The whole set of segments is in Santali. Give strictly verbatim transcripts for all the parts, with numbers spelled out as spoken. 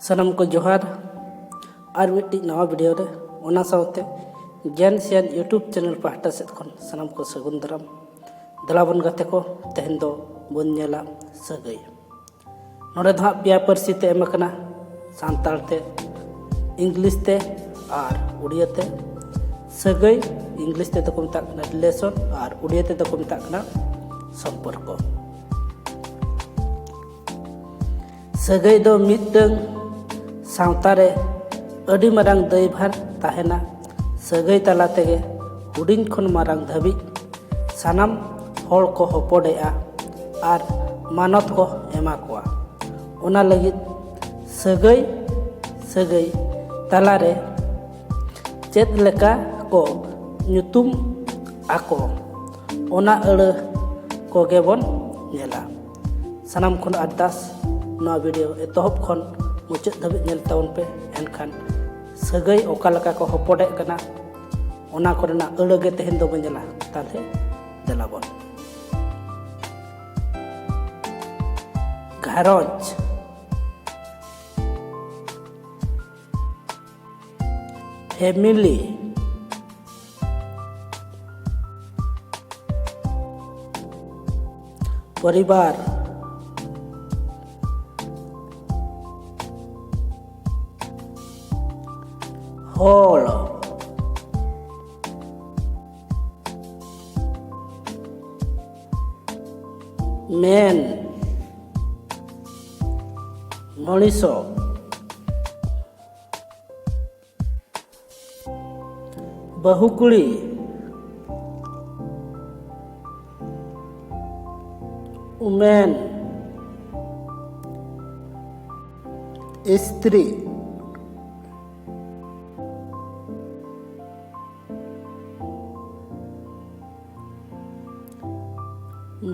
ᱥᱟᱱᱟᱢ ᱠᱚ ᱡᱚᱦᱟᱨ᱾ ᱟᱨ ᱢᱤᱫᱴᱤᱡ ᱱᱟᱣᱟ ᱵᱷᱤᱰᱤᱭᱳ ᱨᱮ, ᱚᱱᱟ ᱥᱟᱶᱛᱮ ᱜᱮᱭᱟᱱ ᱥᱮᱭᱟᱱ YouTube ᱪᱮᱱᱮᱞ ᱯᱟᱦᱴᱟ ᱥᱮᱫ ᱠᱷᱚᱱ ᱥᱟᱱᱟᱢ ᱠᱚ ᱥᱟᱹᱜᱩᱱ ᱫᱟᱨᱟᱢ᱾ ᱫᱮᱞᱟ ᱵᱚᱱ ᱜᱟᱛᱮ ᱠᱚ, ᱛᱮᱦᱮᱧ ᱫᱚ ᱵᱚᱱ ᱧᱮᱞᱟ ᱥᱟᱹᱜᱟᱹᱭ᱾ ᱱᱚᱰᱮ ᱫᱚ ᱦᱟᱸᱜ ᱯᱮᱭᱟ ᱯᱟᱹᱨᱥᱤ ᱛᱮ ᱮᱢ ᱟᱠᱟᱱᱟ, ᱥᱟᱱᱛᱟᱲ ᱛᱮ, ᱤᱝᱞᱤᱥ ᱛᱮ ᱟᱨ ᱩᱲᱤᱭᱟ ᱛᱮ᱾ ᱥᱟᱹᱜᱟᱹᱭ ᱤᱝᱞᱤᱥ ᱛᱮᱫᱚ ᱠᱚ ᱢᱮᱛᱟᱜ ᱠᱟᱱᱟ relation ᱟᱨ ᱩᱲᱤᱭᱟ ᱛᱮᱫᱚ ᱠᱚ ᱢᱮᱛᱟᱜ ᱠᱟᱱᱟ ᱥᱚᱢᱯᱚᱨᱠᱚ᱾ ᱥᱟᱹᱜᱟᱹᱭ ᱫᱚ ᱢᱤᱫᱴᱟᱹᱝ ᱥᱟᱶᱛᱟ ᱨᱮ ᱟᱹᱰᱤ ᱢᱟᱨᱟᱝ ᱫᱟᱹᱭᱵᱷᱟᱨ ᱛᱟᱦᱮᱱᱟ᱾ ᱥᱟᱹᱜᱟᱹᱭ ᱛᱟᱞᱟ ᱛᱮᱜᱮ ᱦᱩᱰᱤᱧ ᱠᱷᱚᱱ ᱢᱟᱨᱟᱝ ᱫᱷᱟᱹᱵᱤᱡ ᱥᱟᱱᱟᱢ ᱦᱚᱲ ᱠᱚ ᱦᱚᱯᱚᱱᱮᱜᱼᱟ ᱟᱨ ᱢᱟᱱᱚᱛ ᱠᱚ ᱮᱢᱟ ᱠᱚᱣᱟ᱾ ᱚᱱᱟ ᱞᱟᱹᱜᱤᱫ ᱥᱟᱹᱜᱟᱹᱭ, ᱥᱟᱹᱜᱟᱹᱭ ᱛᱟᱞᱟᱨᱮ ᱪᱮᱫ ᱞᱮᱠᱟ ᱠᱚ ᱧᱩᱛᱩᱢ ᱟᱠᱚ, ᱚᱱᱟ ᱟᱹᱲᱟᱹ ᱠᱚᱜᱮ ᱵᱚᱱ ᱧᱮᱞᱟ᱾ ᱥᱟᱱᱟᱢ ᱠᱷᱚᱱ ᱟᱨᱫᱟᱥ, ᱱᱚᱣᱟ ᱵᱷᱤᱰᱤᱭᱳ ᱮᱛᱚᱦᱚᱵ ᱠᱷᱚᱱ ᱢᱩᱪᱟᱹᱫ ᱫᱷᱟᱹᱵᱤᱡ ᱧᱮᱞ ᱛᱟᱵᱚᱱ ᱯᱮ᱾ ᱮᱱᱠᱷᱟᱱ ᱥᱟᱹᱜᱟᱹᱭ ᱚᱠᱟ ᱞᱮᱠᱟ ᱠᱚ ᱦᱚᱯᱚᱱᱮᱫ ᱠᱟᱱᱟ, ᱚᱱᱟ ᱠᱚᱨᱮᱱᱟᱜ ᱟᱹᱲᱟᱹ ᱜᱮ ᱛᱮᱦᱮᱧ ᱫᱚᱵᱚᱱ ᱧᱮᱞᱟ᱾ ᱛᱟᱦᱞᱮ ᱫᱮᱞᱟ ᱵᱚᱱ᱾ ᱜᱷᱟᱨᱚᱸᱡᱽ, family, ᱯᱚᱨᱤᱵᱟᱨ, ᱦᱚᱲ, ᱢᱮᱱ, ᱢᱚᱱᱤᱥᱚ, ᱵᱟᱹᱦᱩ ᱠᱩᱲᱤ, women, ᱥᱛᱨᱤ,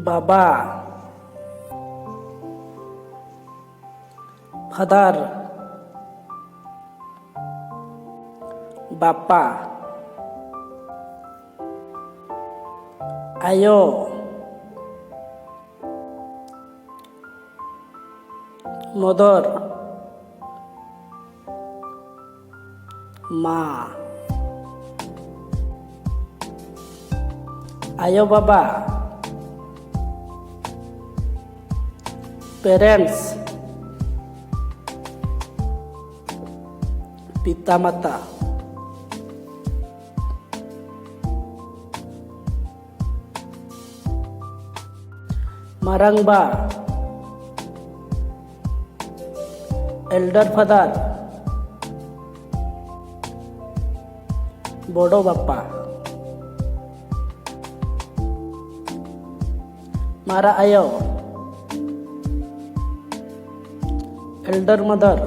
ᱵᱟᱵᱟ, father, ᱵᱟᱯᱟ, ᱟᱭᱳ, mother, ᱢᱟ᱾ ᱟᱭᱳ ᱵᱟᱵᱟ, parents, ᱯᱤᱛᱟ ᱢᱟᱛᱟ᱾ ᱢᱟᱨᱟᱝᱵᱟ, elder father, ᱵᱚᱰᱚ ᱵᱟᱯᱟ᱾ ᱢᱟᱨᱟᱜ ᱟᱭᱳ, elder mother,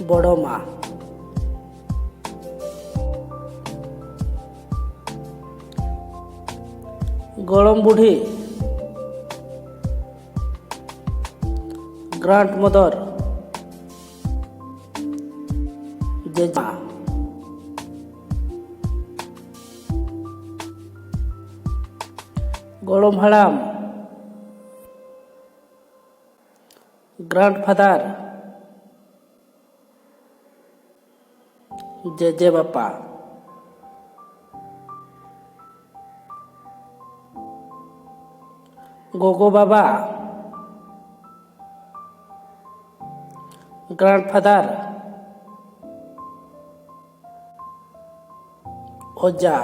ᱵᱚᱰᱚ ᱢᱟ᱾ ᱜᱚᱲᱚᱢ ᱵᱩᱰᱷᱤ, grandmother, ᱡᱮᱡᱟ᱾ ᱜᱚᱲᱚᱢ ᱦᱟᱲᱟᱢ, grandfather, ᱡᱮᱡᱮ ᱵᱟᱯᱟ᱾ ᱜᱚᱜᱚ ᱵᱟᱵᱟ, grandfather, ᱚᱡᱟ᱾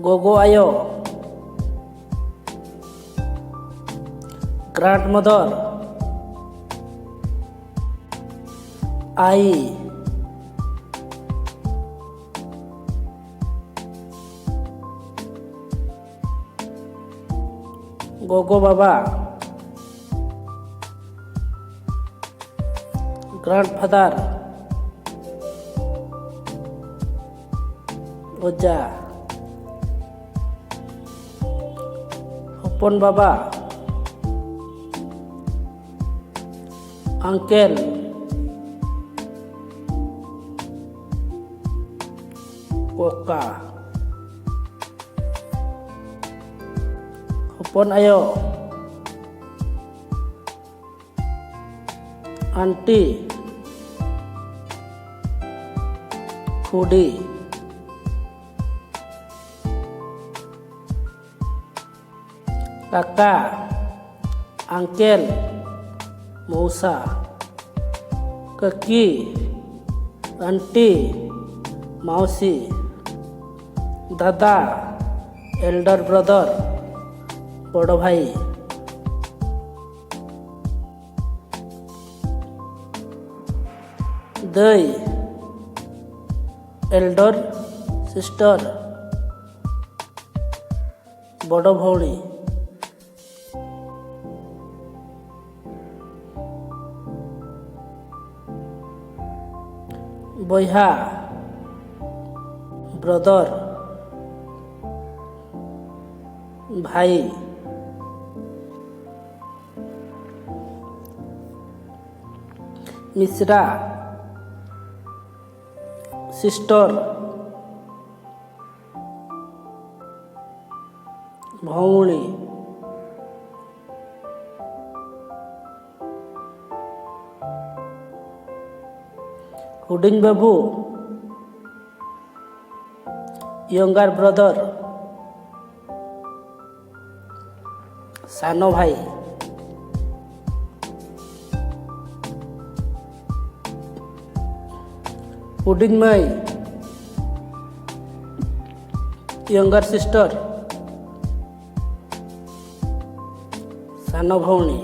ᱜᱚᱜᱚ ᱟᱭᱳ, grandmother, ᱟᱭ᱾ ᱜᱚᱜᱚ ᱵᱟᱵᱟ, grandfather, ᱚᱡᱟ᱾ ᱦᱚᱯᱚᱱ ᱵᱟᱵᱟ, uncle, ᱠᱚᱠᱟ᱾ ᱦᱚᱯᱚᱱ ᱟᱭᱳ, ᱟᱱᱴᱤ, ᱠᱷᱩᱰᱤ, ᱠᱟᱠᱟ, ᱟᱝᱠᱮᱞ, ᱢᱚᱣᱥᱟ, ᱠᱟᱹᱠᱤ, ᱟᱱᱴᱤ, ᱢᱟᱣᱥᱤ, ᱫᱟᱫᱟ, ᱮᱞᱰᱟᱨ ᱵᱨᱟᱫᱟᱨ, ᱵᱚᱲᱚ ᱵᱷᱟᱭ, ᱫᱟᱹᱭ, ᱮᱞᱰᱟᱨ ᱥᱤᱥᱴᱟᱨ, ᱵᱚᱰᱚ ᱵᱷᱟᱹᱣᱲᱤ, ᱵᱚᱭᱦᱟ, ᱵᱨᱟᱫᱟᱨ, ᱵᱷᱟᱭ, ᱢᱤᱥᱨᱟ, ᱥᱤᱥᱴᱟᱨ, ᱵᱷᱟᱹᱣᱲᱤ, ᱦᱩᱰᱤᱧ ᱵᱟᱹᱵᱩ, ᱭᱚᱝᱜᱟᱨ ᱵᱨᱟᱫᱟᱨ, ᱥᱟᱱᱚ ᱵᱷᱟᱭ, ᱦᱩᱰᱤᱧ ᱢᱟᱹᱭ, ᱭᱚᱝᱜᱟᱨ ᱥᱤᱥᱴᱟᱨ, ᱥᱟᱱᱚ ᱵᱷᱟᱹᱣᱱᱤ,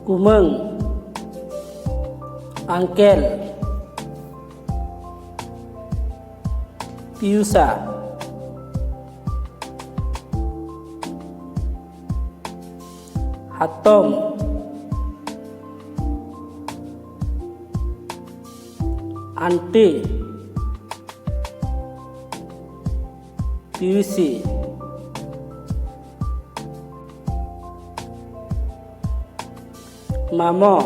ᱠᱩᱢᱟᱹᱝ, ᱟᱝᱠᱮᱞ, ᱯᱤᱭᱩᱥᱟ, ᱦᱟᱛᱚᱢ, ᱟᱱᱴᱤ, ᱯᱤᱭᱩᱥᱤ, ᱢᱟᱢᱚ,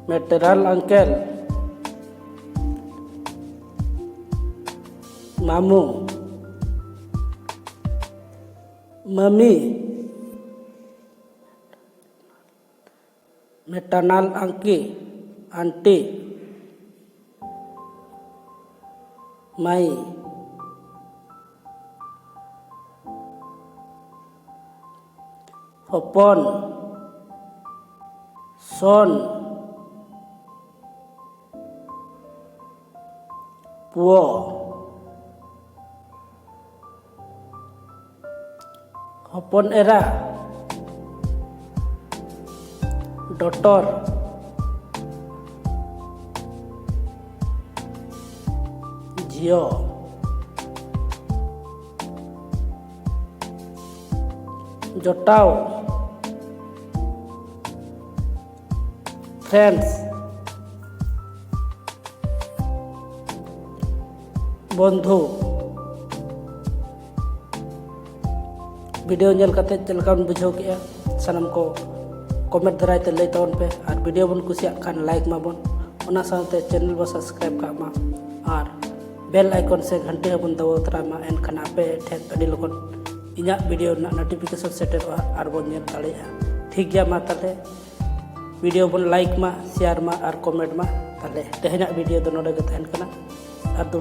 ᱢᱮᱴᱮᱨᱟᱞ ᱟᱝᱠᱮᱞ, ᱢᱟᱢᱩ, ᱢᱟᱢᱤ, maternal uncle, aunty, ᱢᱟᱭ, ᱦᱚᱯᱚᱱ, son, ᱯᱩᱣᱟ, ᱦᱚᱯᱚᱱ ᱮᱨᱟ, daughter, ᱡᱷᱤᱭᱚ, ᱡᱚᱴᱟᱣ, friends, ᱵᱚᱱᱫᱷᱩ᱾ ᱵᱷᱤᱰᱤᱭᱳ ᱧᱮᱞ ᱠᱟᱛᱮ ᱪᱮᱫ ᱞᱮᱠᱟ ᱵᱚᱱ ᱵᱩᱡᱷᱟᱹᱣ ᱠᱮᱜᱼᱟ, ᱥᱟᱱᱟᱢ ᱠᱚ ᱠᱚᱢᱮᱱᱴ ᱫᱟᱨᱟᱭ ᱛᱮ ᱞᱟᱹᱭ ᱛᱟᱵᱚᱱ ᱯᱮ᱾ ᱟᱨ ᱵᱷᱤᱰᱤᱭᱳ ᱵᱚᱱ ᱠᱩᱥᱤᱭᱟᱜ ᱠᱷᱟᱱ ᱞᱟᱭᱤᱠ ᱢᱟᱵᱚᱱ, ᱚᱱᱟ ᱥᱟᱶᱛᱮ ᱪᱮᱱᱮᱞ ᱵᱚ ᱥᱟᱵᱥᱠᱨᱟᱭᱤᱵ ᱠᱟᱜ ᱢᱟ ᱟᱨ ᱵᱮᱞ ᱟᱭᱠᱚᱱ ᱥᱮ ᱜᱷᱟᱱᱴᱤ ᱦᱚᱸᱵᱚᱱ ᱫᱟᱵᱟᱣ ᱛᱚᱨᱟᱭ ᱢᱟ᱾ ᱮᱱᱠᱷᱟᱱ ᱟᱯᱮ ᱴᱷᱮᱱ ᱟᱹᱰᱤ ᱞᱚᱜᱚᱱ ᱤᱧᱟᱹᱜ ᱵᱷᱤᱰᱤᱭᱳ ᱨᱮᱱᱟᱜ ᱱᱳᱴᱤᱯᱷᱤᱠᱮᱥᱚᱱ ᱥᱮᱴᱮᱨᱚᱜᱼᱟ ᱟᱨ ᱵᱚᱱ ᱧᱮᱞ ᱫᱟᱲᱮᱭᱟᱜᱼᱟ᱾ ᱴᱷᱤᱠ ᱜᱮᱭᱟ, ᱢᱟ ᱛᱟᱦᱚᱞᱮ ᱵᱷᱤᱰᱤᱭᱳ ᱵᱚᱱ ᱞᱟᱭᱤᱠ ᱢᱟ, ᱥᱮᱭᱟᱨ ᱢᱟ ᱟᱨ ᱠᱚᱢᱮᱱᱴ ᱢᱟ᱾ ᱛᱟᱦᱚᱞᱮ ᱛᱮᱦᱮᱧᱟᱜ ᱵᱷᱤᱰᱤᱭᱳ ᱫᱚ ᱱᱚᱰᱮ ᱜᱮ ᱛᱟᱦᱮᱱ ᱠᱟᱱᱟ᱾